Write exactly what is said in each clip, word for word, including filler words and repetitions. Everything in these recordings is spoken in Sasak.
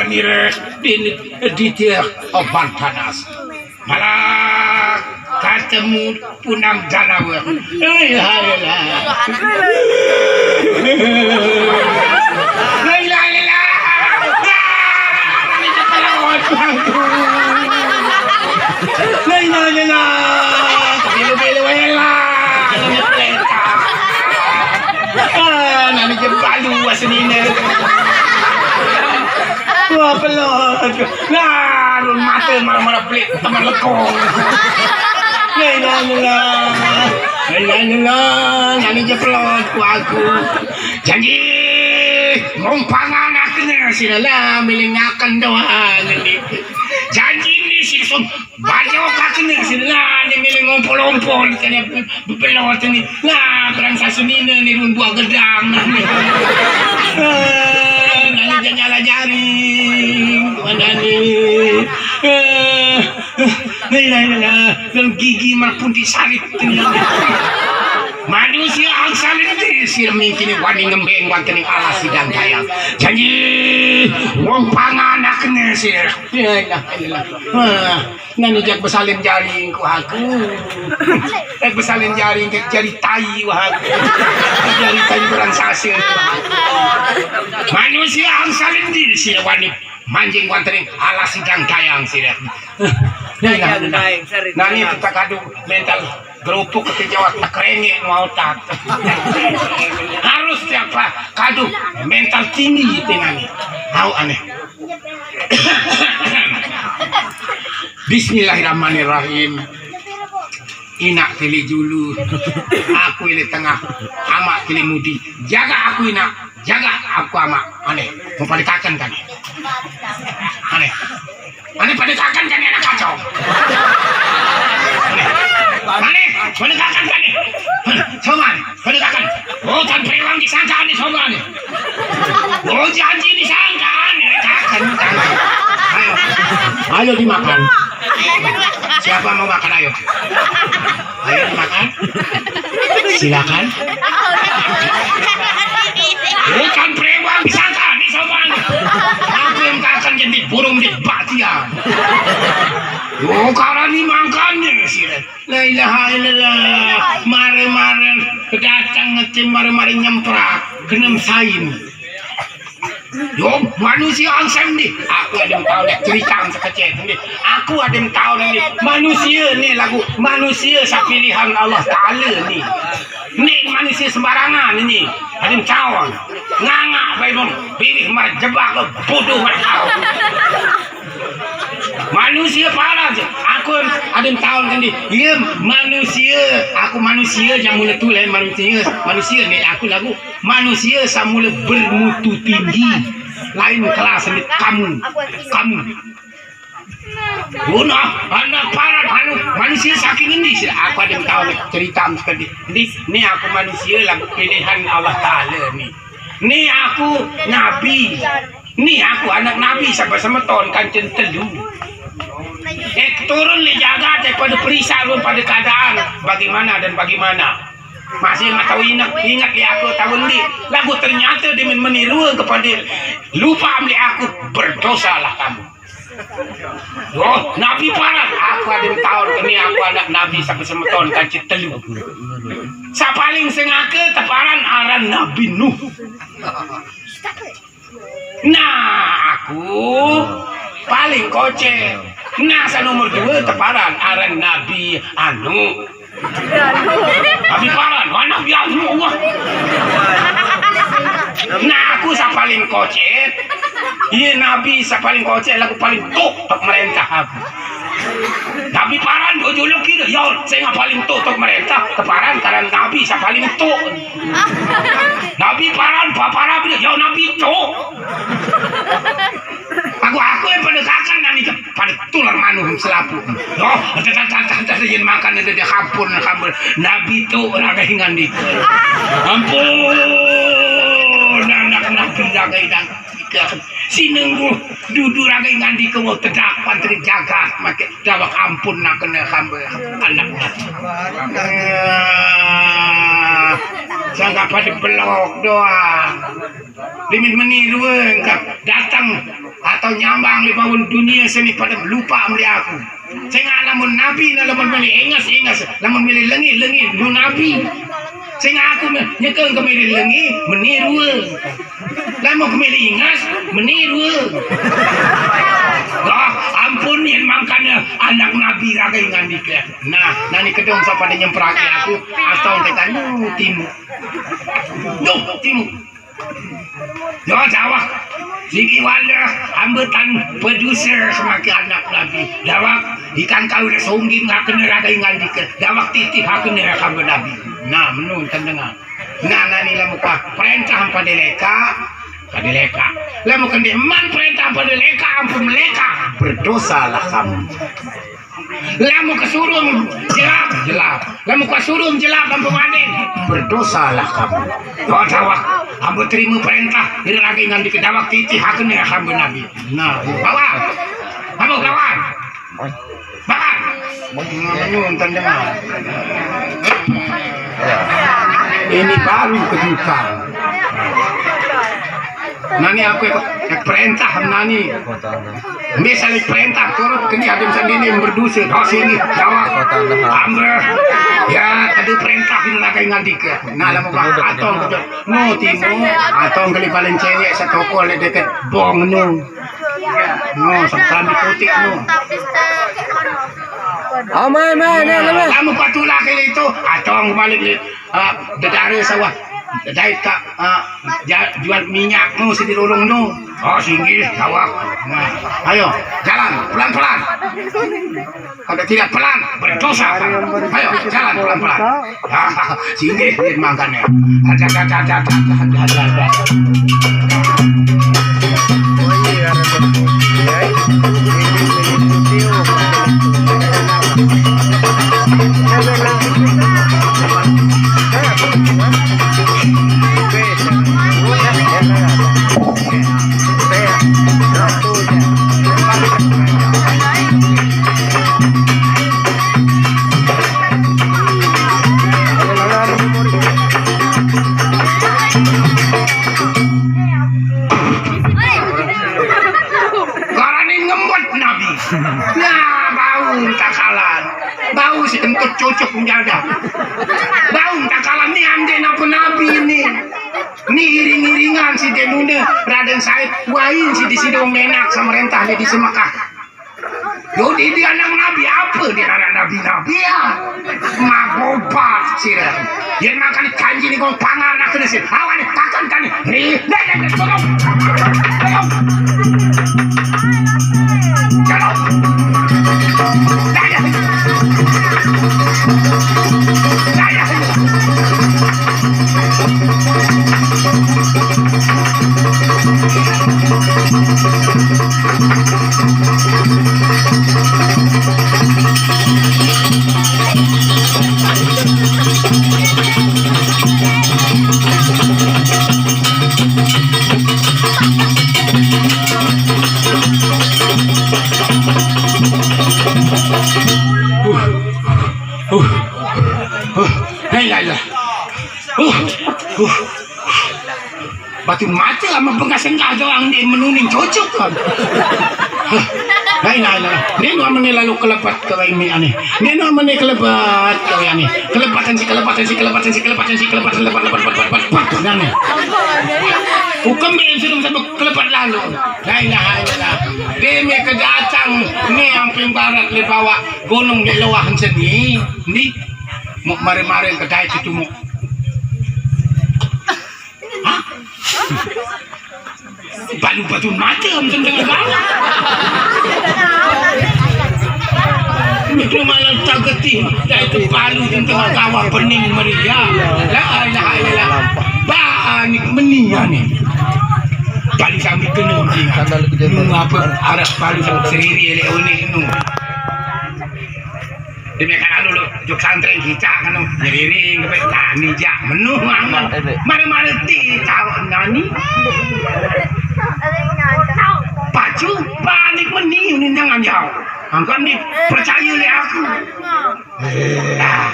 Nire din ditya oban panas. Malah ketemu punang danau. Hei, hai, lah. La ilaha illallah. La ilaha illallah. Bilo-bilo, wela. Ah, nani je balu asenine. Wah, pelot. Nah, run mate marah-marah pelik teman lekong. La ilaha illallah. La ilaha illallah. Nani je pelot ku aku. Janji ngompangan akene sira la milingaken doang niki. Janji ni sira som bajo kakene sira la ni miling ompol-ompol kene bebelot ni. Lah, perang sasunine ni run buah gedang. Ah, nani je nyala jaring. Mana ni? Ah, la ilaha illallah. Dan gigi merpunti sarit. Manusia angsal ini sir mingkini wani ngembeng wonten ing alas sidang kayang. Janji wong panganakne sir. La ilaha illallah. Wah, nani jak besalin jaring ku aku. Eh, besalin jaring ke jari tai wah aku. Jari tai kurang sase wah aku. Manusia angsal ini sir wani manjing wonten ing alas sidang kayang sir. La ilaha illallah. Nani kita kadu mental gerupuk ke Jawa tak rengek mau tak. Harus siapa kadu mental tinggi itu nani. Mau aneh. Bismillahirrahmanirrahim. Inak pilih julu, aku pilih tengah, amak pilih mudi. Jaga aku inak, jaga aku amak. Aneh, mau pada kakan kan? Aneh. Aneh pada kakan kan anak kacau. Aneh. Aneh, pada kakan kan? Soman, pada kakan. Oh, kan prewang disangka aneh soman. Oh, janji disangka aneh. Kakan, kakan. Ayo. Ayo dimakan. Siapa mau makan? Ayo. Ayo dimakan. Silakan. Bukan prewang disangka aneh soman. Aku yang kakan jadi burung di batian. Oh, karena dimakannya sih. La ilaha illallah. Mare-mare datang ngecim mare-mare nyemprak kenem sain. Yo, manusia angsem nih. Aku ada yang tahu deh cerita sekecil nih. Aku ada yang tahu nih. Manusia nih lagu manusia sapilihan Allah Taala nih. Nih manusia sembarangan ini. Ada yang tahu. Nganga bae bang. Pilih mare jebak lo bodoh mare tahu. Manusia parah je. Aku ada yang tahu nanti. Iya manusia. Aku manusia yang mulai tulen manusia. Manusia nih aku lagu manusia samula bermutu tinggi. Lain kelas nih kamu. Kamu. Guna anak parah anu manusia saking ini sih. Aku ada yang tahu nih cerita sekali. Ini, ini aku manusia lagu pilihan Allah Taala nih. Ini aku nabi. Ini aku anak nabi sampai semeton kancen telu. Eh, turun di jagat eh, pada perisa lu pada keadaan bagaimana dan bagaimana. Masih nggak tahu ingat, ingat di aku tahun di lagu ternyata dia meniru kepada lupa ambil aku berdosalah kamu. Oh, nabi parah, aku ada yang tahu ini aku anak nabi sampai semeton kancen telu. Sa paling sengake teparan aran Nabi Nuh. Nah, aku paling kocek. Nah, sa nomor dua teparan aran Nabi Anu. Nabi paran, wah Nabi Anu wah. Nah, aku sa paling kocek. Iya Nabi sa paling kocek, lagu paling tok tok merentah aku. Nabi paran do juluk kira, ya sing paling tok tok merentah, keparan karena Nabi sa paling tok. Nabi paran, paparan, ya Nabi tok. Aku aku yang pada kakan nani ke pada tular manuh selapu. Oh, tata tata tata yen makan ada dia kapun kapun. Nabi tok ragai ngandika. Ampun, anak Nabi ragai ngandika. Sinengguh dudu ragai ngandika mau tedak pantri jagat make dawak ampun nak kena hamba anak. Sangat pada belok doang. Limin meniru engkau datang Atau nyambang leq bawon dunie seni pade lupa mele aku. Sengaq lamun nabi ne lamun mele enges, enges, lamun mele lengi, lengi, nu nabi. Sengaq aku me-, nyekeng ke mele lengi, meni rue. Lamun ke mele inges, meni rue. Wah, ampun, yen mangkane anak nabi rage ngandike. Nah, nani kedong saq pade nyemprake aku, atong ke tanu timu. Duh, timu. Yo, dawek. Niki wale ambetan peduse semake anak nabi. Dawek, ikan kau le songging hakene rage ngandike. Dawek titih hakene hambe nabi. Nah, menun tendenga. Nah, nani lamun kuah perintah pade leka, pade leka. Lamun ke ndeqman perintah pade leka, ampun meleka. Berdosalah kamu. Lamun kesuruh jelap, jelap. Lamun kesuruh jelap, ampun maden. Berdosalah kamu. Oh, dawek. Ampun terima perintah. Ire lagi nganti ke dawek titih hakene hambe nabi. Nah, bawa. Ampun, bawa. Bawa. Nah, menun tendenga. Ini baru kejutan. Nani aku perintah nani. Mbe salik perintah turut keni adem sendiri berduse. Oh, sini, dawek. Ambe. Ya, tadi perintah ini lagi ngadike. Nah, lamun atong kejut. No, timo, atong kali paling cewek setoko le deket bong no. No, sama kelambi putih no. Amai, mai, ne, ne, ne. Lamun patulak kali itu, atong balik li, ah, dedare sawah. Dait kaq, ah, ja-, jual minyak no, sidi lorong no. Oh, singgih, sawah. Nah, ayo, jalan, pelan-pelan. Kalau tidak pelan, berdosa. Ayo, jalan pelan-pelan. Singgih, mangkane. Ada, ada, ada. Karane ngembet nabi. Nah, bau takalan. Bau si kentut cocok mendadak. Bau takalan ni ande napa nabi ni. Ni iring-iringan si Denune, Raden Said, wain si di Sidong Menak sama rentah di Semekah. Yo, di, di anak nabi apa di anak nabi-nabi ya? Magobat sira. Yen makan janji ni kong pangan aku di sini. Awan takan kan. Ri, dah, dah, dah, tolong. Tolong. Tolong. Dah, dah. Dah, dah. Uh, uh, uh, uh. Hei, ya, ya. Uh, uh. Batu mate sama pengasengkah doang dia menuning cocok kan. Lain, lain, lain. Dia dua menit lalu kelebat ke lain ni aneh. Dia dua menit kelebat ke lain ni. Kelepatan si, kelepatan si, kelepatan si, kelepatan si, kelepatan, lepat, lepat, lepat, lepat, lepat, lepat, lepat, lepat. Hukum dia suruh sampai kelebat lalu. Lain, lain, lain. Dia ni kedatang ni amping barat le bawa gunung di luar sini. Ni mau mari-mari kedai itu mau. Hah? Balu batu mate om tentang apa? Itu malah tak getih. Dah itu balu tentang gawa pening meriah. La ilaha illallah. Ba anik menian ni. Balu sambil kena dia. Nu apa arah balu sambil seriri elek unik nu. Demi kan anu lu, juk santri kita kan lu, nyeriring ke tani jak menu mare-mare ti tahu nani. Pacu panik meni ini jangan jauh. Angkat ni percaya le aku. Lah.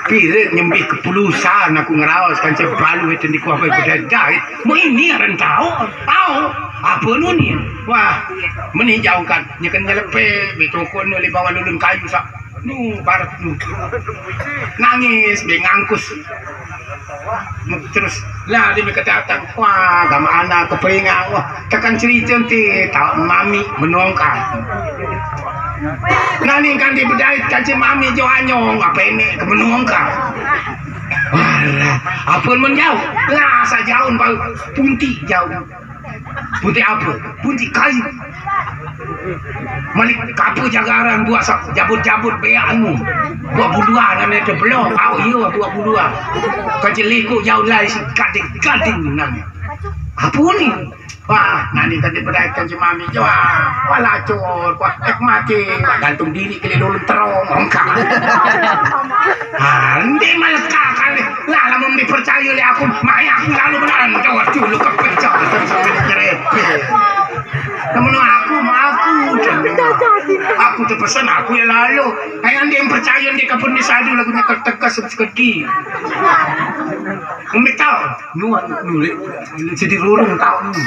Pirit nyembih kepulusan aku ngeraos kance balu itu di kuah bae bedait-dait. Mau ini aran tao, tao. Apa nu ni? Wah, meni jauh kan. Nyeken nyelepe, betokon oleh bawah lulun kayu sak. Nu barat nu. Nangis, be ngangkus. Terus lah dia mereka datang. Wah, gama anak keperingang. Wah, tekan cerita nanti tak mami menongkang. Nani kan dibedait kan si mami jo anyong apa ini ke menongkang. Wah, apa menjauh? Lah, sajaun bau punti jauh. Punti apa? Punti kayu. Malik kapu jagaran buat sak jabut-jabut beak anu. Buat buluan ame te belum. Au iyo buat buluan. Kau jeliku jauh lai si gading-gading nang. Apa ni? Wah, nani tadi bedait kan si mami jo. Wah, lacur. Wah, eh mati. Wah, gantung diri ke lulun terong. Rongkang. Ah, ndi maleka kali. Lah, lamun dipercaya oleh aku, maya aku lalu benaran. Jawab dulu kepecah. Nyerepet. Namun aku, aku, aku terpesan aku ya lalu. Kayak dia yang percaya di kapun di sadu lagunya kertekas seperti. Umi tahu, nuan nulik, jadi rurung tahu ni.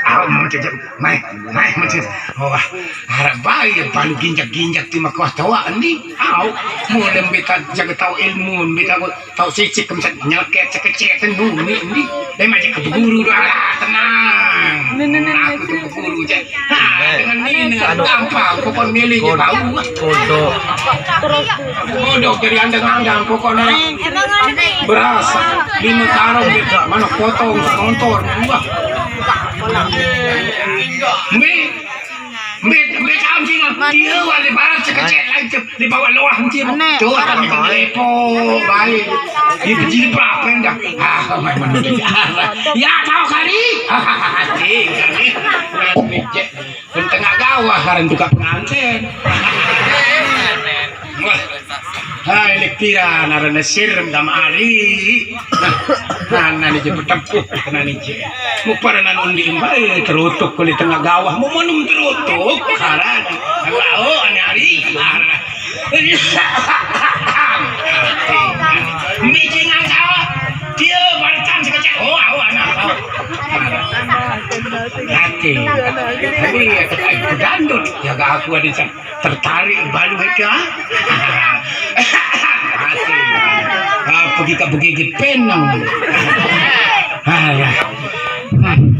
Aku mau cecep, mai, mai macam, wah, harap baik baru ginjak-ginjak di makuah tawa ni. Au, mun mbita jaga tau ilmu, mbita tau sisik kemset nyeleket sekecek tendu ni ni. Dia macam ke guru dah lah, tenang. Aku tu guru je. Ha, dengan ni dengan gampang, pokok milih je bau. Kodok. Kodok dari andang-andang, pokoknya beras lima karung beda, mana potong, motor, dua. Mbe, mbe, mbe tahu sih, dia wali barat sekecil aja. Di bawah luah nanti mau. Aneh. Tuh, kan ikan lepo, baik. Di bejil berapa enggak? Ah, main mana dia? Ya, tahu kali. Hahaha, kali. Tengah gawah, karena juga pengantin. Wah. Hai, lek pira narana sir ndam ari. Nah, nani je betempuh, nani je. Mupara nan undi mbae terutuk kuli tengah gawah, mumunum terutuk, karan. Lao, ani ari. Miki ngangkau. Dia baritan sekecil. Oh, awan, awan. Hati. Tapi ya, dangdut. Jaga aku ada tertarik balu itu, ah. Mati. Ah, pergi ke begigit penang. Alah. Hmm.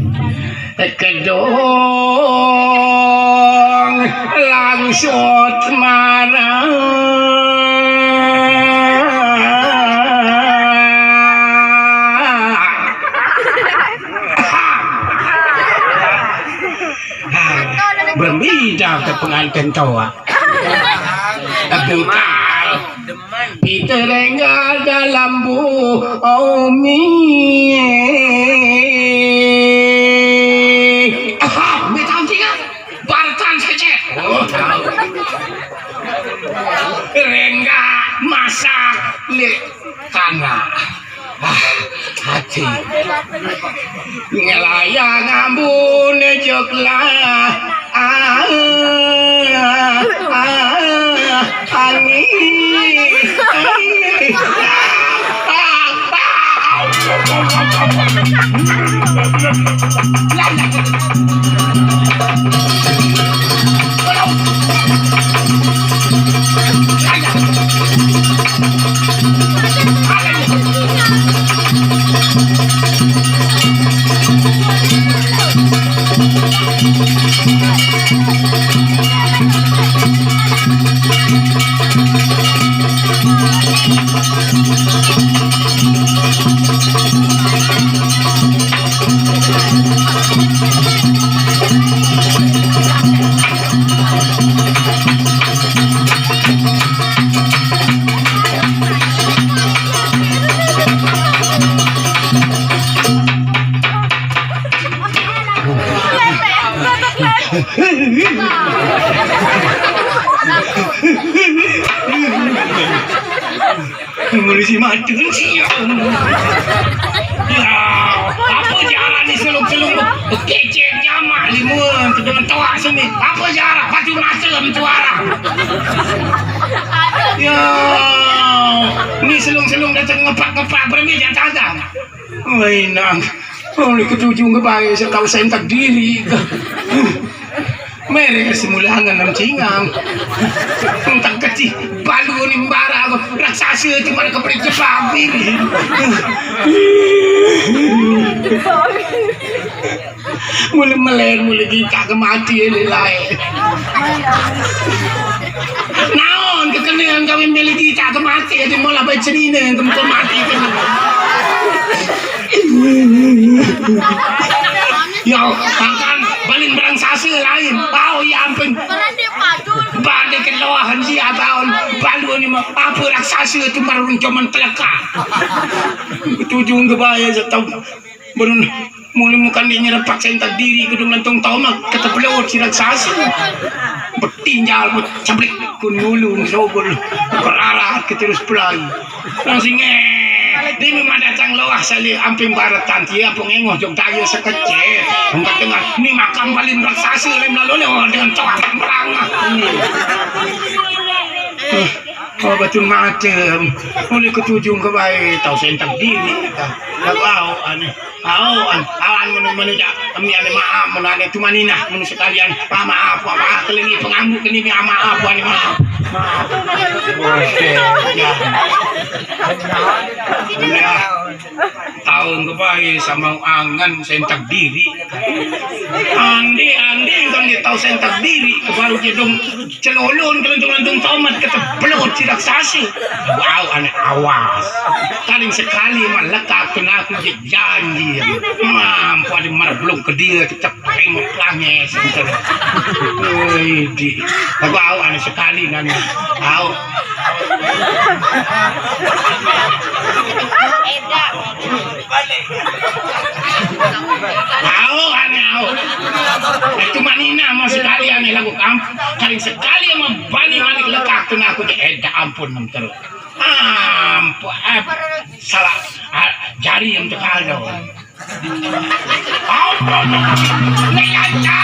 Kedong langsut marah. Berbeda ke pengantin tua. Bengkal. Peter Enggal dalam bumi. Aha, betul tidak? Bartan saja. Oh, tahu. Rengga masak le tanah. Ah, hati. Ngelayang ambune joglah. Ah, ah, angin. Ah, ah. Polisi macun sih. Ya, apa jalan ni seluk-seluk? Kecil jamak limun, kedua toak sini. Apa jarak? Pasti masuk dalam suara. Ya, ni selung-selung datang ngepak-ngepak berani yang tadang. Woi, nang. Oleh ketujuh ngebai saya tahu sentak diri. Mere kesemulangan nam cingang. Entah kecil balu ni mbara aku raksasa cuma kepala jepang diri. Mula melen mula gita ke mati ele lae. Naon kekenean kawin mele gita ke mati ati mola bae cenine ke mati kene. Ya, makan balin berang sase lain. Pau ya ampun. Bade keloahan si ataon balu ni mah apa raksasa itu marun cuman teleka. Tujung ke bahaya setau. Berun mulai mukan dia nyerepak sentak diri gedung lantung tomak ketebelot si raksasa. Betinjal bet ceblik kun ngulun sobol. Berarat ke terus pelai. Langsung eh, ini mah datang loah sali amping barat tanti ampung engoh jog dayo sekecil. Engkat dengar ni makam balin raksasa lem lalu lewat dengan tomak merangah. Oh, betul macam. Mulai ketujuh ke baik tahu sentak diri. Lagu au aneh. Au an awan menu menu jak. Kami aneh maaf menu aneh cuma ninah menu sekalian. Maaf maaf maaf kelingi pengambu kini maaf maaf aneh maaf. Maaf. Oke. Ya. Ya. Tahu ke baik sama angan sentak diri. Andi andi kan dia tahu sentak diri baru jedung celolon kelentung-lentung tomat ketebelot tidak sasi. Wow aneh awas. Kadang sekali mah lekak kena aku je janji. Mampu ada marah belum ke dia tetap remot langis. Woi di. Aku au aneh sekali nanya. Au. Au aneh au. Itu manina mau sekali aneh lagu kamp. Kali sekali sama bani mani lekak kena aku je. Eh dah ampun nem terus. Ampun. Eh, salah. Ah, jari yang cekal dong. Ampun. Nek aja.